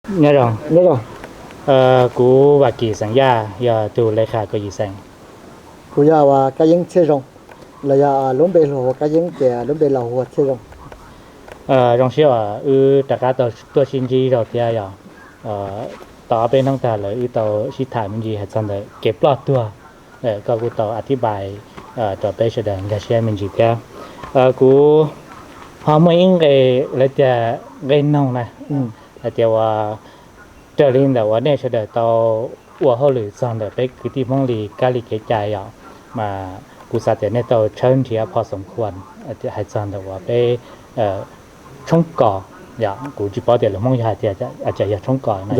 Nyob zoo. Nyob zoo. Kuv Vam Kim xeem Yaj, yog tug le khas kuv yim xeem. Kuv yog Kab Yeeb Txhiaj Zoo, los yog lub npe hluas hu Kab Yeeb ces lub npe laus hu ua Txhiaj Zoo. Zoo siab uas wb rov qab tau tuaj sib ntsib zog thiab yog tau ob peb hnub tag lawm wb tau sib tham me ntsis hais txog ntawm kev ploj tuag, koj kuj tau a thib pais rau peb sawv daws nkag siab me ntsis thiab. Kuv ho muaj ib nqe, lawv tias nqe noog na, hais tias uas raws li ntawm uas nej sawv daws tau ua hauj lwm txog ntawm peb kwv tij Hmoob li kab li kev cai yom, mas kuv xav tias nej tau tshawb nrhiav pho xoom khuam hais txog ntawm uas peb tshoob kos, yog kuv tsis paub tias lus Hmoob yog hais tias, cas yog tshoob kos no.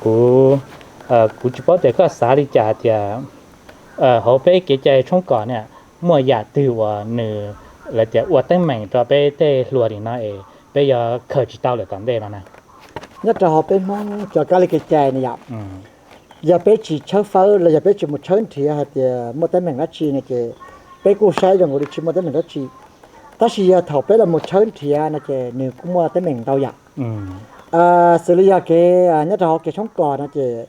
Kuv, kuv tsis paub tias koj xav li cas hais tias hauv peb kev cai tshoob kos ne muaj yam twg uas nws, lawv tias ua teeb meem rau peb tej hluas li no es peb yuav khaws tsis tau lawm tom ntej no na. Nyob rau hauv peb Hmoob cov kab li kev cai ne yom, yog peb tsis tshawb fawb los yog peb tsis mus tshawb nrhiav hais tias muaj teeb meem dab tsi no ces peb kuj saib zoo nkaus li tsis muaj teeb meem dab tsi. Tab sis yog thaum peb los mus tshawb nrhiav no ces nws kuj muaj teeb meem ntau yam. Xws li yog kev nyob rau hauv kev tshoob kos no ces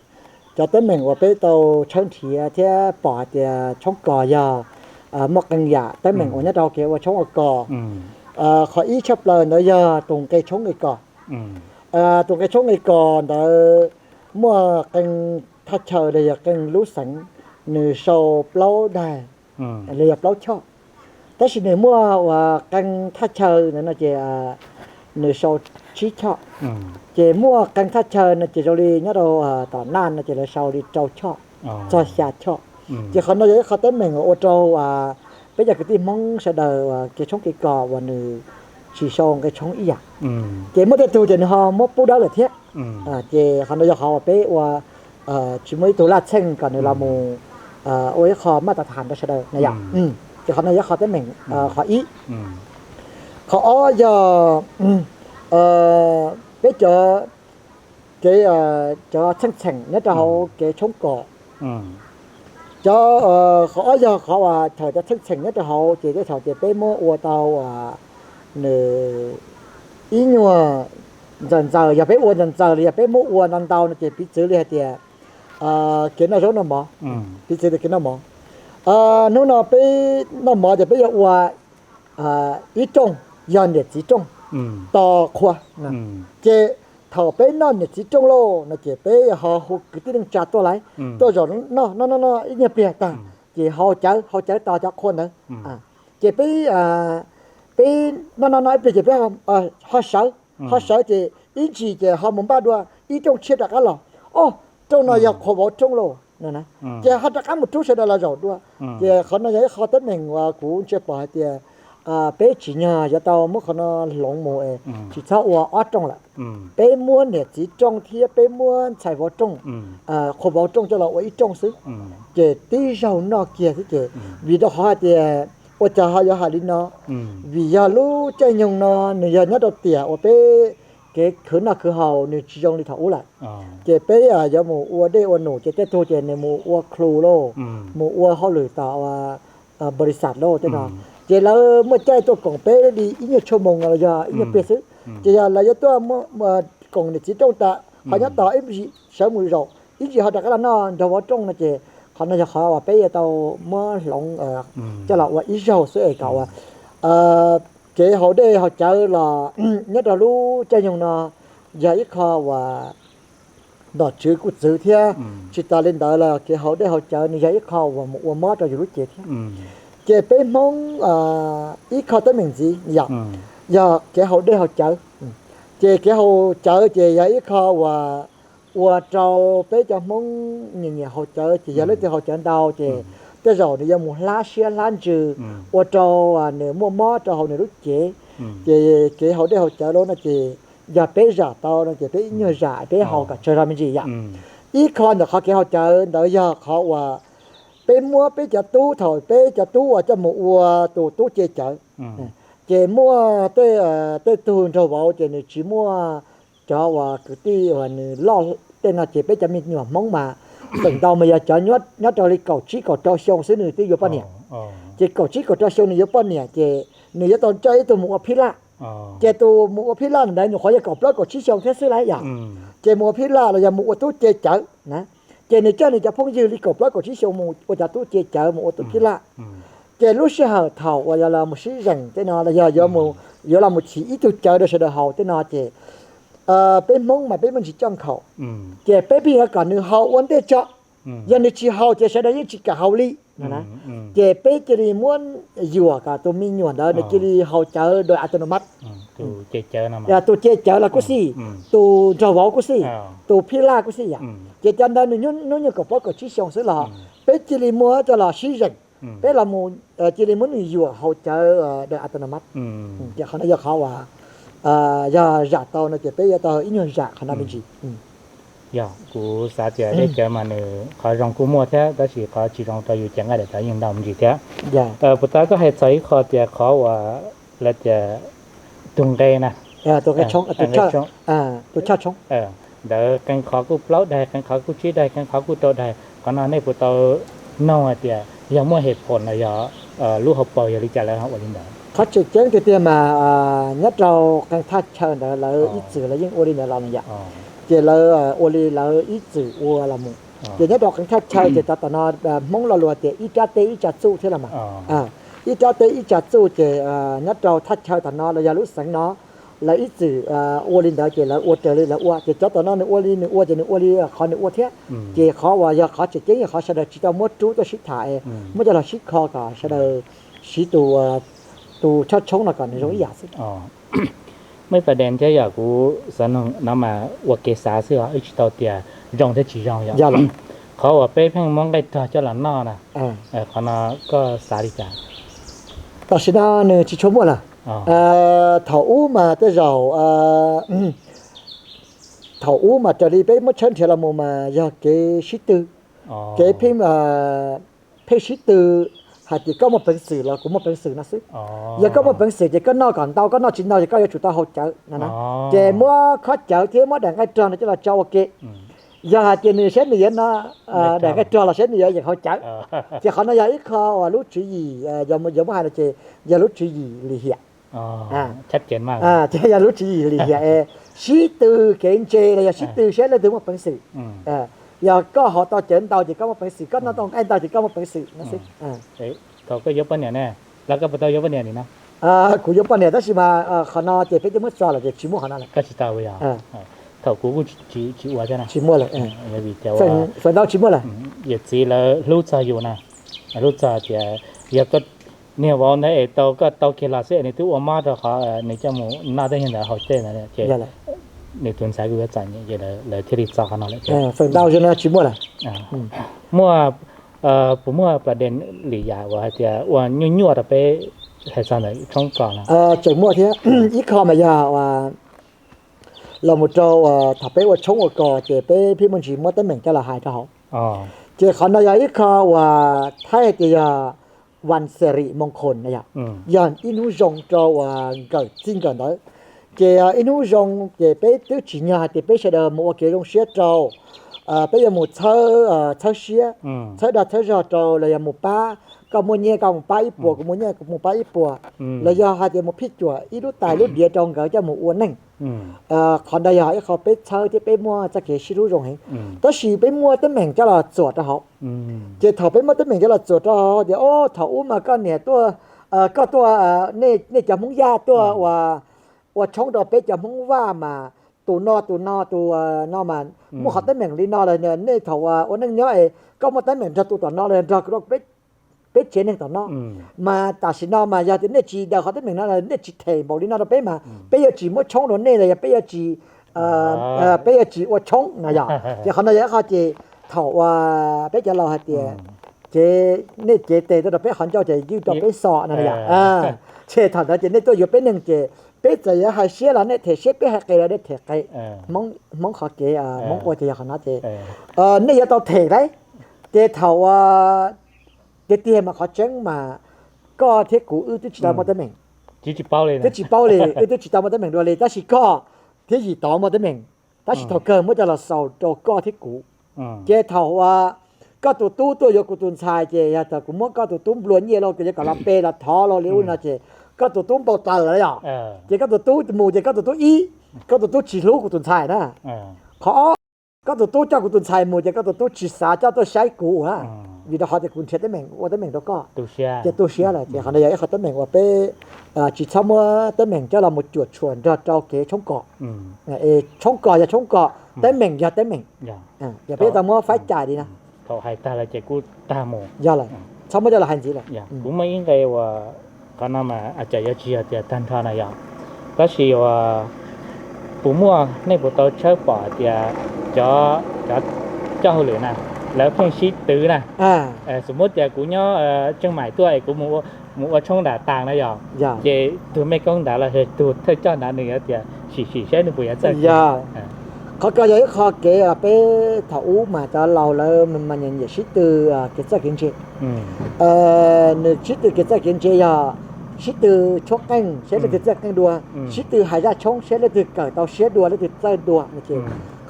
cov teeb meem uas peb tau tshawb nrhiav thiab pom hais tias tshoob kos yog muaj qee yam teeb meem uas nyob rau hauv kev ua tshoob ua kos. Qhov ib tshaj plaws ntawd yog tus nqe tshoob nqe kos. Tus nqe tshoob nqe kos ntawd muaj qee thaj chaw los yog qee lub xeev nws sau plaub daig los yog plaub choj. Tab sis nws muaj uas qee thaj chaw ntawd no ces nws sau tsib choj. Ces muaj qee thaj chaw no ces zoo li nyob rau tom Naj no ces lawv sau li rau choj txog xya choj. Ces qhov no yog ib qho teeb meem uas ua rau peb cov kwv tij Hmoob sawv daws kev tshoob kev kos uas nws tsis sau nqe tshoob ib yam. Ces muaj tej tug ces nws ho muab pub dawb lawm thiab. Ces qhov no yog qhov uas peb ua tsis muaj ib tug laj txheej kom nws los mus ua ib qho maj tas tham rau sawv daws na yom. Ces qhov no yog qhov teeb meem qhov ib. Qhov ob yog peb cov kev, cov txheej txheem nyob rau hauv kev tshoob kos. Cov, qhov ob yog qhov uas thaum cov txheej txheem nyob rau hauv ces tej thaum ces peb muab ua tau nws ib nyuag ntxaws ntxaws, yog peb ua ntxaws ntxaws los yog peb muab ua ntau ntau no ces piv txwv li hais tias kev noj zaub noj mov, piv txwv tias kev noj mov. Hnub no peb noj mov ces peb yuav ua ib rooj, yog niam txiv rooj tos qhua. Ces thaum peb noj niam txiv rooj lauj no ces peb ho hu kwv tij neej tsa tuaj lawm, tuaj zaum noj noj noj ib nyuag pliag tag, ces haus cawv haus cawv tos cov qhua ntawd. Ces peb, peb noj noj noj ib pliag ces peb ho sawv, ho sawv ces ib ntsis ces ho mus npaj dua ib rooj tshiab rov qab los. Ob rooj no yog qhua vauv rooj lauj no. Ces ho rov qab mus rub sawv daws los zaum dua. Ces qhov no yog ib qho teeb meem uas kuv ntsia pom hais tias peb tsim nyog yuav tau muab qhov no hloov mus es tsis txhob ua ob rooj lawm. Peb muab niam txiv rooj thiab peb muab ntxhais vauv rooj, qhua vauv rooj coj los ua ib rooj xwb. Ces tib zaug noj kiag xwb ces, vim rau qhov hais tias ua cas ho yuav hais li no, vim yog lub caij nyoog no nws yog nyob rau tiam uas peb kev khwv noj khwv haus nws tsis zoo li thaum ub lawm. Ces peb yuav mus ua dej ua num ces tej tug ces nws mus ua khlus lauj, mus ua hauj lwm tom npaus lis xas lauj tej no. Ces lawv muaj caij tuaj koom peb li ib nyuag tshuaj moos los yog ib nyuag pliag xwb. Ces yog lawv yuav tuaj koom niam txiv rooj tas ho nyob tos ib ntsis sawv mus zaum ib ntsis ho rov qab los noj nrog vauv rooj no ces qhov no yog qhov uas peb yuav tau muab hloov coj los ua ib zaug xwb es kom ua kev haus dej haus cawv los nyob rau lub caij nyoog no yog ib qho uas nom tswv kuj txwv thiab. Tsis tas li ntawd los kev haus dej haus cawv nws yog ib qho uas mus ua mob rau yus lub cev thiab. Ces peb Hmoob ib qho teeb meem ntxiv yom, yog kev haus dej haus cawv. Ces kev haus cawv ces yog ib qho uas ua rau peb cov Hmoob nyiam nyiam haus cawv ces yog leej twg haus cawv ntau ces tej zaum nws yuav mus hlab siab hlab ntsws ua rau nws muaj mob rau hauv nws lub cev. Ces kev haus dej haus cawv lauj no ces yog peb zam tau no ces peb ib nyuag zam peb haus kom tsawg zog me ntsis yom. Ib qho ntawm qhov kev haus cawv ntawd yog qhov uas peb muab peb cov tub, thaum peb cov tub uas coj mus ua tus tub ce cawv, ces muaj tej tug nraug vauv ces nws tsis muaj cov uas kwv tij uas nws loj tej no ces peb cov me nyuam Hmoob mas feem ntau mas yog cov nyob rau li kaum tsib kaum rau xyoo xwb nws twb yuav poj niam. Ces kaum tsib kaum rau xyoo nws yuav poj niam ces nws yuav tau coj ib tug mus ua phij laj. Ces tus mus ua phij laj ntawd nyuam qhuav yog kaum plaub kaum tsib xyoo thiab xwb lawm yom. Ces mus ua phij laj los yog mus ua tub ce cawv na. Ces nws coj nws cov phooj ywg li kaum plaub kaum tsib xyoo mus ua cov tub ce cawv, mus ua tub phij laj. Ces lub sij hawm thaum uas yog los mus sib zeem tej no los yog yuav los mus chim ib tug cawv rau sawv daws haus tej no ces peb Hmoob mas peb muaj ntsis coj nkhaus, ces peb pheej yuav kom nws haus ua ntej tso. Yog nws tsis haus ces sawv daws yeej tsis kam haus li no na. Ces peb cia li muab yuam kom tus me nyuam ntawd nws cia li haus cawv dua a tu no mas. Tus ce cawv los kuj xij, tus nraug vauv kuj xij, tus phij laj kuj xij yom. Ces cov ntawd nws hnub nyoog kaum plaub kaum tsib xyoo xwb los peb cia li muab coj los sib zeem, peb los cia li muab nws yuam haus cawv dua a tu no mas. Ces qhov no yog qhov uas yog zam tau no ces peb yuav tau ib nyuag zam qhov no me ntsis. Yog, kuv xav tias dej cawv mas nws qhov zoo kuj muaj thiab tab sis qhov tsis zoo rau yus cev nqaij daim tawv yeej ntau me ntsis thiab. Puas tas koj hais txog ib qho tias qhov uas lawv tias tus nqe na, tus nqe tshoob, tus chaj tshoob ntawd qee qhov kuj plaub daig, qee qhov kuj tsib daig, qee qhov kuj rau daig, qhov no nej puas tau noog hais tias yog muaj hem phom los yog lub hauv paus yog li cas lawv ua li ntawd? Qhov tseem ceeb tiag tiag mas nyob rau qee thaj chaw ntawd lawv ib txwm lawv yeej ua li ntawd los yom. Ces lawv ua li lawv ib txwm ua los mus. Ces nyob rau qee thaj chaw ces cov tom no Hmoob lo lus tias ib rab teb ib tsa txuj thiab los mas. Ib rab teb ib tsa txuj ces nyob rau thaj chaw tom no los yog lub xeev no lawv ib txwm ua li ntawd ces lawv ua raws li lawv ua, ces cov tom no nws ua li nws ua ces nws ua li qhov nws ua thiab. Ces qhov uas yog qhov tseem ceeb yog qhov sawv daws tsis tau muab rub tuaj sib tham es muab coj los sib kho kom sawv daws siv tus choj tshoob no kom nws zoo ib yam xwb. Muaj ib pas dej thiab yog kuv xav noog no mas ua kev xav xwb os, wb tsis tau tias zoo thiab tsis zoo yom. Qhov uas peb pheej muab nqaij rog coj los noj na, qhov no koj xav li cas? Tam sim no nws tsis tshua muaj lawm. Thaum ub mas tej zaum, thaum ub mas raws li peb muab tshawb nrhiav los mus mas yog kev sib tw, kev pheej, pheej sib tw hais tias koj muaj peev xwm los kuv muaj peev xwm no xwb. Yog koj muaj peev xwm ces koj noj kom ntau, koj noj tsis ntau ces koj yuav tsum tau haus cawv no na. Ces muab khob cawv thiab muab daim nqaij rog no coj los tso ua ke. Yog hais tias nws saib nws yuav noj daim nqaij rog los saib nws yuav yeem haus cawv. Ces qhov no yog ib qho uas lub tswv yim, yog muab hais no ces yog lub tswv yim lim hiam. Ces yog lub tswv yim lim hiam es sib tw kev ntse los yog sib tw saib leej twg muaj peev xwm. Yog koj haus tau cawv ntau ces koj muaj peev xwm, koj noj tau nqaij ntau ces koj muaj peev xwm no xwb. Thaum koj yuav poj niam ne, los koj puas tau yuav poj niam li no? Kuv yuav poj niam tab sis mas qhov no ces peb twb muab tso lawm ces tsis muaj qhov no lawm. Koj tsis tau yog? Thaum kuv kuj tsis ua thiab na. Tsis muaj lawm. Vim tias feem ntau tsis muaj lawm. Yawm txiv lawv hlub txog yus na, hlub txog tias yog koj niag vauv ntawd es tau koj tau kiag los xwb es nws twb ua mob rau qhov nws coj mus noj tej nyuag ntawd haus tej ntawd ces nws tus ntxhais kuj yuav txom nyem ces lawv thiaj li txo qhov no lawm. Feem ntau zoo no tsis muaj lawm. Muaj, puas muaj pas dej lim yam uas hais tias ua nyuaj nyuaj rau peb hais txog ntawm tshoob kos no? Tseem muaj thiab. Ib qho mas yog los mus rau thaum peb ua tshoob ua kos ces peb pheej muaj ntsis muab teeb meem coj los hais rau hauv. Ces qhov no yog ib qho uas Thaib hais tias yog wan serim moos khoos na yom, yog ib hnub zoo rau uas nkawm txij nkawm ntawd. Ces ib hnub zoo ces peb twb tsim nyog hais tias peb sawv daws mus ua kev zoo siab rau, peb yuav mus txhawb, txhawb siab, txhawb dag txhawb zog rau los yog mus pab, koj muaj nyiaj koj mus pab ib puas, kuv muaj nyiaj kuv mus pab ib puas, los yog hais tias mus phij cuam ib lub tais lub diav rau nkawd coj mus ua neej. Qhov ntawd yog ib qho peb txhawb thiab peb muaj txoj kev sib hlub zoo heev. Tab sis peb muab teeb meem coj los txuam rau hauv. Ces thaum peb muab teeb meem coj los txuam rau hauv tias, o, thaum ub mas koj niam tuaj, koj tuaj, nej cov Hmoob Yaj tuaj ua tshoob rau peb cov Hmoob Vaj mas tus no tus no tus no mas muaj qhov teeb meem li no los nej thaum ua neej nyob es koj muaj teeb meem nrog tus tom no los nrog peb tsev neeg tom no. Mas tam sim no mas yog tias nej tsis daws qhov teeb meem no los nej tsis them npaum li no rau peb mas peb yuav tsis muab tshoob rau nej los yog peb yuav tsis, peb yuav tsis ua tshoob no yom. Ces qhov no yog ib qho ces thaum uas peb cov laus hais tias, ces nej cev tes tuaj rau peb qhov ncauj ces ywj rau peb xo no yom. Ces thaum ntawd ces nej tuaj yuav peb neeg ces peb txawm yuav hais siab los nej them siab, peb hais qe los nej them qe. Hmoob qhov kev Hmoob ua ces yog qhov no ces nej yuav tau them lauj. Ces thaum uas tiag tiag mas qhov tseeb mas koj thiab kuv wb twb tsis tau muaj teeb meem, twb tsis paub li, wb twb tsis tau muaj teeb meem dua li, tab sis koj thiab Yim Tov muaj teeb meem, tab sis thaum kawg muab coj los xaus rau koj thiab kuv. Ces thaum uas koj tus tub tuaj yuav kuv tus ntxhais ces yog thaum kuv muab koj tus tub nplua nyiaj lauj, kuv yuav kom los pe los thov lauj li ub no ces koj tus tub npau taws lawm yom, ces koj tus tub mus ces koj tus tub ib, koj tus tub tsis hlub kuv tus ntxhais na. Qhov ob, koj tus tub coj kuv tus ntxhais mus ces koj tus tub tsis xav coj tuaj saib kuv na, vim rau qhov tias kuv nrhiav teeb meem ua teeb meem rau koj, ces tu siab lawm. Ces qhov no yog ib qho teeb meem uas peb tsis txhob muab teeb meem coj los mus cuam tshuam nrog rau kev tshoob kos. Tshoob kos yog tshoob kos, teeb meem yog teeb meem, ces peb tau muab faib cais li no. Thaum hais tag lawm ces kuj tag mus. Yog lawm, txhob muab coj los hais ntxiv lawm. Kuv muaj ib nqe uas, qhov no mas cas yuav tsis yog tias tag nrho na yog, tab sis uas puas muaj, nej puas tau tshawb pom hais tias cov, cov coj hauj lwm na, lawv pheej sib twv na. Xws muab tias kuv nyob Tsheej Maim tuaj es kuv mus ua tshoob nram tas na yog, ces tus mej koob ntawd los yog tus thawj coj ntawd nws yuav tias sim sim saib nws puas yuav txawj. Qhov ko yog ib qho kev peb thaum ub mas cov laus lawv mas nyiam nyiam sib tw kev txawj kev ntse. Nws sib tw kev txawj kev ntse yog sib tw tshuab qeej seb leej twg txawj qeej dua, sib tw hais zaj tshoob seb leej twg kawm tau siab dua leej twg txawj dua.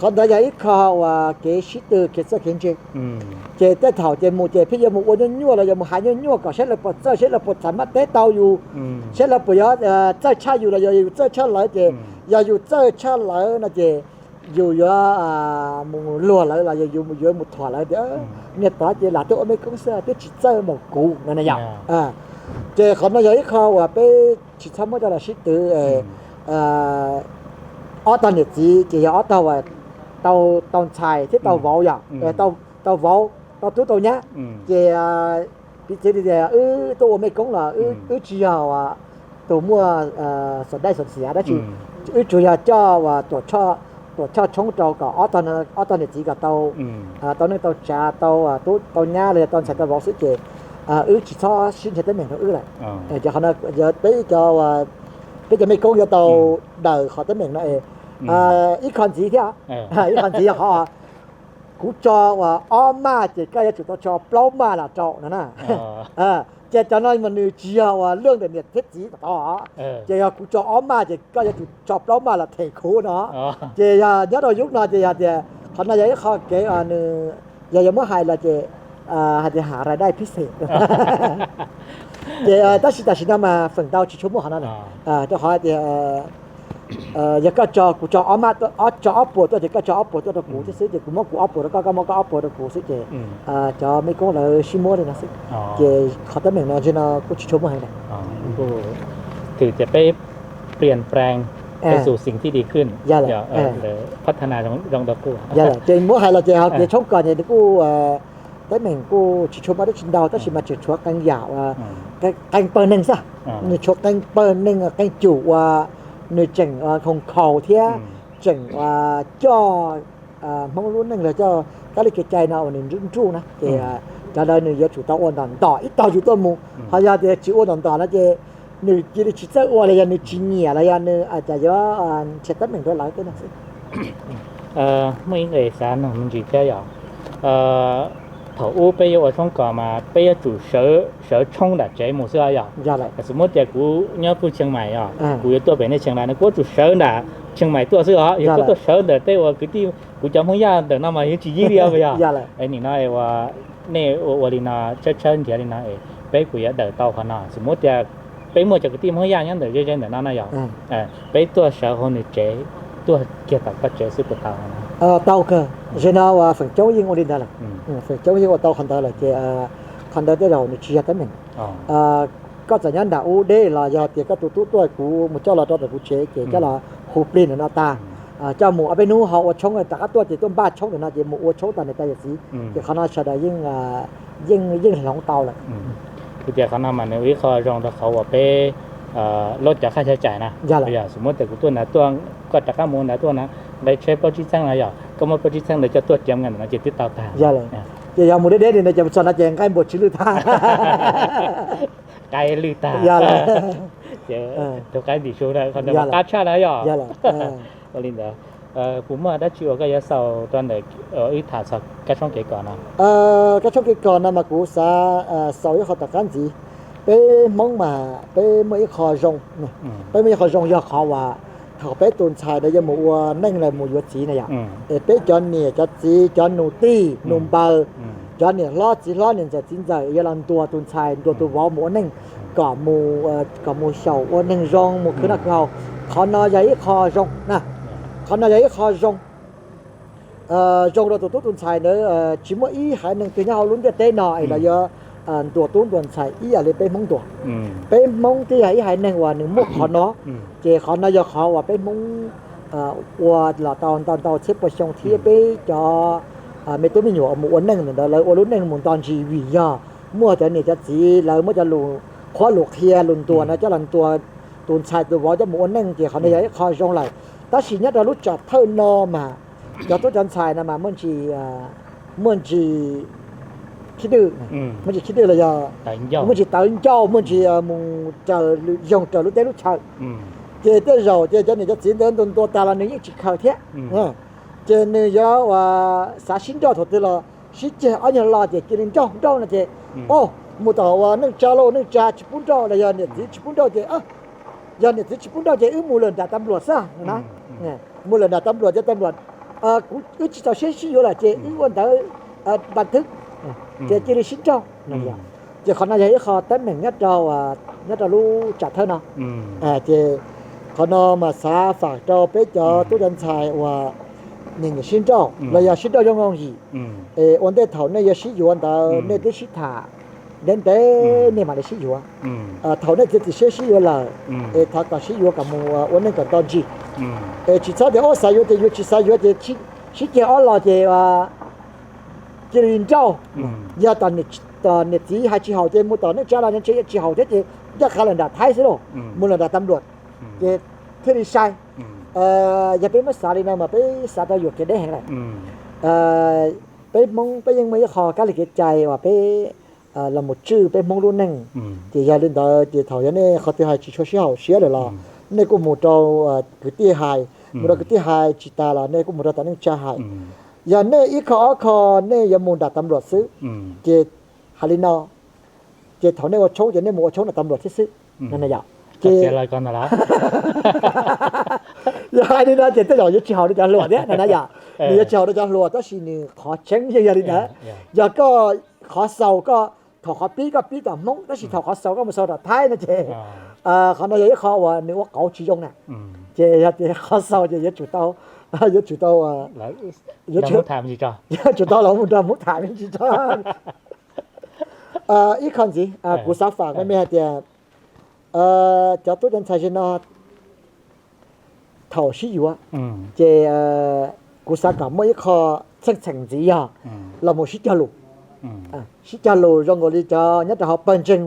Qhov ntawd yog ib qho uas kev sib tw kev txawj kev ntse. Ces tej thaum ces mus ces pheej yuav mus ua nyuaj nyuaj los yog mus hais nyuaj nyuaj kom saib lawv puas txawj, saib lawv puas txawj mam teb tau yus, saib lawv puas yuav txawj tshaj yus los yog yus txawj tshaj lawv. Ces yog yus txawj tshaj lawv no ces yus yuav mus luag lawv los yog yus yuav mus thuam lawv tias niag tod ces lam tuaj ua mej koob xwb twb tsis txawj npaum kuv no na yom. Ces qhov no yog ib qho uas peb tsis txhob muab coj los sib twv. Ob tog niam txiv ces yog ob tog uas tau ntxhais thiab tau vauv yom, tau vauv, tau tub tau nyab. Ces piv txwv li tias wb tuaj ua mej koob los wb tsis yog tus muaj xom daij xom xiav dab tsi, wb tsuas yog coj uas tuam choj tshoob rau kom ob tog niam txiv kom tau, tau neej tau tsav, tau tub tau nyab los yog tau ntxhais tau vauv xwb ces wb tsis txhob sib nrhiav teeb meem rau wb lawm. Ces qhov no peb cov, peb cov mej koob yuav tau daws qhov teeb meem no es ib qho ntxiv thiab. Ib qho ntxiv yog qhov kuv tso uas ob maj ces koj yuav tsum tau tso plaub maj los rau no na. Ces cov no mas nws tsis yog uas luaj ntawm niam thiab txiv tom tod, ces yog kuv tso ob maj ces koj yuav tsum tso plaub maj los them kuv no. Ces yog nyob rau yub no ces yog tias qhov no yog ib qho kev nws, yog yuav muab hais los ces hais tias has rais dai phib xem. Ces tab sis tam sim no mas feem ntau tsis tshua muaj qhov no lawm, rau qhov tias yog koj tso, kuv tso ob maj, tso ob puas tuaj ces koj tso ob puas tuaj rau kuv thiab xwb, ces kuv muab kuv ob puas rau koj, koj muab koj ob puas rau kuv xwb ces cov mej koob lawv sib muab li no xwb. Ces qhov teeb meem no ntsis no kuj tsis tshua muaj heev lawm. Thử tias peb plias praas, peb xu xim thib di khwj, phab tha nas zoo ntau kuj. Ces muab hais los ces hauv kev tshoob kos ces nws kuj teeb meem kuj tsis tshua muaj dab tsi ntau tab sis mas tseem tshuav qee yam uas qee pawg neeg xwb. Nws tshuav qee pawg neeg qee cum uas nws tseem khoom khaus thiab tseem coj Hmoob lub neej los coj kab li kev cai no uas nws nruj nruj na ces cov ntawd nws yuav tsum tau ua ntom ntom ib tog yus tuaj mus. Ho yog tias tsis ua ntom ntom no ces nws cia li tsis txawj ua los yog nws tsis nyiam los yog nws cas yuav nrhiav teeb meem rau lawv tej no xwb. Muaj ib nqe xav noog me ntsis thiab yog, thaum ub peb yuav ua tshoob kos mas peb yuav tsum sawv tshoob nram tsev mus xwb yog. Xws muab tias kuv nyob puag Tsheej Maim os, kuv yuav tuaj pem nej Tsheej Maim no kuv yuav tsum sawv nram Tsheej Maim tuaj xwb os, yog kuv tuaj sawv ntawm tej uas kwv tij kuv cov Hmoob Yaj ntawm no mas yeej tsis yig li os yog. Nim no ua, nej ua ua li no tshawb tshawb nrhiav li no es peb puas yuav daws tau qhov no? Xws muab tias peb muaj cov kwv tij Hmoob Yaj nyob ntawm ze ze ntawm no na yog, peb tuaj sawv hauv nws tsev, tuaj kiag tom koj tsev xwb puas tau? Tau kawg, ze no uas feem coob yeej ua li ntawd lawm. Feem coob yeej ua tau qhov ntawd lawm ces qhov ntawd tej zaum nws tsis yog teeb meem. Koj txawm nyob nram ub deb los yog tias koj tus tub tuaj kuv mus coj los rau ntawm kuv tsev ces coj los hu plig ntawm no tag, coj mus ob peb hnub ho ua tshoob rov qab tuaj ces tuaj npaj tshoob ntawm no ces mus ua tshoob tom niam tais yawm txiv. Ces qhov no sawv daws yeej, yeej, yeej hloov tau lawm. Kuv tias qhov no mas nws ua ib qho zoo rau qhov uas peb lub cov qhaj chaw cais na. Yog xws muab tias kuv tuaj nrad tuaj, koj rov qab mus nrad tuaj na, nqe tsheb plaub tsib txheeb no yog koj muab plaub tsib txheeb ntawd coj tuaj tiav nqa ntawm no ces twb tau tag. Ces yog mus deb deb li ntawd ces txog no ces nqaij npuas tsw lwj tag. Nqaij lwj tag. Ces tus qaib ntim su na, qhov ntawd mas qab tshaj na yog. Ua li ntawd, puas muaj dab tsi uas koj yuav xaus rau ntawm wb tham txog kab tshoob kev kos no? Kab tshoob kev kos no mas kuv xav xaus ib qho tom qab ntxiv. Peb Hmoob mas peb muaj ib qho zoo, peb muaj ib qho zoo yog qhov uas thaum peb tus ntxhais ntawd yuav mus ua neej los mus yuav txiv na yom, es peb cov niam cov txiv cov nus tij nus npaws cov niam hlob txiv hlob niam ntxawm txiv ntxawm yuav los ntuas tus ntxhais ntuas tus vauv mus ua neej, kom mus, kom mus xyaum ua neeg zoo mus khwv noj khwv haus. Qhov no yog ib qho zoo na, qhov no yog ib qho zoo zoo rau tus tub tus ntxhais ntawd. Tsis muaj ib haiv neeg twg nyob hauv lub ntiaj teb no es lawv yuav ntuas tub ntuas ntxhais ib yam li peb Hmoob ntuas. Peb Hmoob twb yog ib haiv neeg uas nws muaj qhov no, ces qhov no yog qhov uas peb Hmoob ua los tau ntau ntau txhiab pua xyoo thiab peb cov me tub me nyuam uas mus ua neej ntawd lawv ua lub neej mus nto ntsis vim yog muaj cov niam cov txiv lawv muab cov lus qhuab lus qhia lus ntuas no coj los ntuas tus ntxhais tus vauv coj mus ua neej ces qhov no yog ib qho zoo lawm. Tab sis nyob rau lub tsam thawj no mas cov tub cov ntxhais no mas muaj ntsis, muaj ntsis khib dwj, muaj ntsis khib dwj los yog muaj ntsis tawv ncauj, muaj ntsis mus raws yoog raws lub teb lub chaw. Ces tej zaum ces cov niam cov txiv ntawd ntuas ntuas tas los nws yeej tsis khaws thiab. Ces nws yuav uas xav sib nrauj thaum twg los sib ceg ob nyuag lo ces cia li nrauj nrauj no ces, o, mus tom uas neej tsa lauj, neej tsa tsis pub nrauj los yog niam txiv tsis pub nrauj ces, yog niam txiv tsis pub nrauj ces wb mus lawm nram tas npluam xwb na. Mus lawm nram tas npluam ces tas npluam, kuv wb tsis txaus siab sib yuav lawm ces wb ua ntawv npa thwb, ces cia li sib nrauj no. Ces qhov no yog ib qho teeb meem nyob rau, nyob rau lub tsam thawj no. Ces qhov no mas xav fam rau peb cov tub cov ntxhais uas nyiam nyiam sib nrauj los yog sib nrauj zoo zoo yim, es ua ntej thaum nej yuav sib yuav ntawd nej twb sib tham ntev ntev nej mam li sib yuav. Thaum nej txiav txim siab sib yuav lawm, es thov kom sib yuav kom mus ua neej kom nto ntsis. Es tsis txhob tias ob xav yuav ces yuav, tsis xav yuav ces sib ceg ob lo ces cia li nrauj. Yog tom niam txiv hais tsis haum ces mus tom neej tsa los nws tsis haum thiab ces ncaj qha lawm nram Thaib xwb lauj, mus lawm nram tas npluam ces thiaj li sai. Yog peb muab xav li no mas peb xav tau yuam kev deb heev lawm. Peb Hmoob peb yeej muaj ib qho kab li kev cai uas peb los mus tswj peb Hmoob lub neej. Ces yog li ntawd ces thaum yog nej qhov twg hais tsis tshua sib haum siab lawm los nej kuj mus rau kwv tij hais, mus rau kwv tij hais tsis tas los nej kuj mus rau tom neej tsa hais. Yog nej ib qho ob qho nej yuav mus nram tas npluam xwb, ces hais li no, ces thaum nej ua tshoob ces nej mus ua tshoob nram tas npluam thiab xwb. Yog hais li no ces tej zaum yuav tsis haum rau cov hluas thiab no na yom. Nws yuav tsis haum rau cov hluas tab sis nws qhov tseeb yeej yog li ntawd. Yog koj qhov xaus koj, thaum qhov pib koj pib tom Hmoob tab sis thaum qhov xaus koj mus xaus tom Thaib no ces qhov no yog ib qho uas nws ua qauv tsis zoo na. Ces yog tias qhov xaus ces yuav tsum tau, yuav tsum tau, yuav tsum tau los mus nrog Hmoob tham me ntsis tso. Ib qho ntxiv kuv xav fam me me hais tias cov tub cov ntxhais ze no thaum sib yuav, ces kuv xav kom muaj ib qho txheej txheem ntxiv yog los mus sib cog lus. Sib cog lus zoo nkaus li cov nyob rau hauv pawg ntseeg,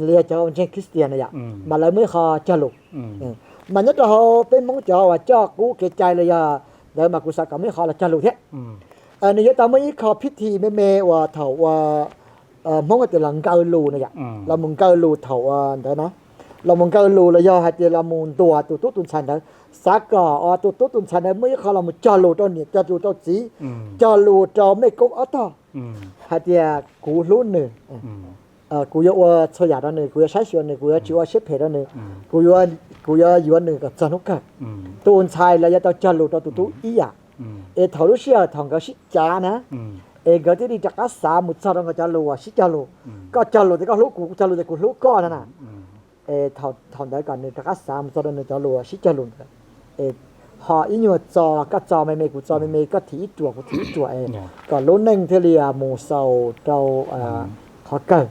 li yog cov ntseeg Christian na yom, mas lawv muaj ib qho cog lus. Mas nyob rau hauv peb Hmoob cov uas coj qub kev cai los yog ntawd mas kuv xav kom muaj ib qho los cog lus thiab. Nws yuav tau muaj ib qho phib thi me me uas thaum uas Hmoob tias los nkaw lus na yom, los mus nkaw lus thaum uas ntawd na, los mus nkaw lus los yog hais tias los mus ntuas tus tub tus ntxhais ntawd, xav kom tus tub tus ntxhais ntawd muaj ib qho los mus cog lus rau niam cog lus rau txiv, cog lus rau mej koob ob tog, hais tias kuv hlub nws, kuv yuav ua txhua yam rau nws, kuv yuav saib xyuas nws, kuv yuav tsis ua siab phem rau nws, kuv yuav, kuv yuav yuav nws kom txog hnub kawg. Tus ntxhais los yuav tau cog lus rau tus tub ib yam. Es thaum lub sij hawm thaum nkawd sib cav na, es nkawd thiaj li rov qab xav mus txog rau nkawd cov lus uas sib cog lus. Koj cog lus tias koj hlub kuv, kuv cog lus tias kuv hlub koj no na. Es thaum ntawd kom nws rov qab xav mus txog rau nws cov lus uas sib cog lus ntawd. Es ho ib nyuag txo, koj txo me me, kuv txo me me, koj thim ib ruam, kuv thim ib ruam es kom lub neej thiaj li mus xaus rau qhov kawg.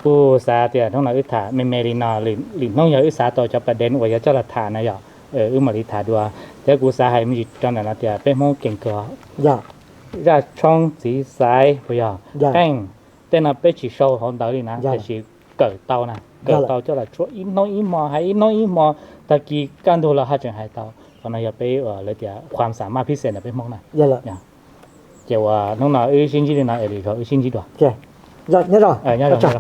Kuv xav tias hnub no wb tham me me li no, lwm hnub yog wb xav tau cov pas dev uas yuav coj los tham na yom, wb mam li tham dua. Thiab kuv xav hais me ntsis rau ntawm no tias peb Hmoob kees kawg, zaj tshoob txiv xaiv puas yog, qeej, tej no peb tsis sau hauv ntawv li na, tiam sis kawm tau na, kawm tau coj los tshuab ib hnub ib hmo, hais ib hnub ib hmo, tag kis kaj ntug los haj tseem hais tau. Qhov no yog peb uas lawv tias khuam xam maj phib xes ntawm peb Hmoob na. Ces uas hnub no wb sib ntsib li no es lwm zaus wb sib ntsib dua. Nyob zoo.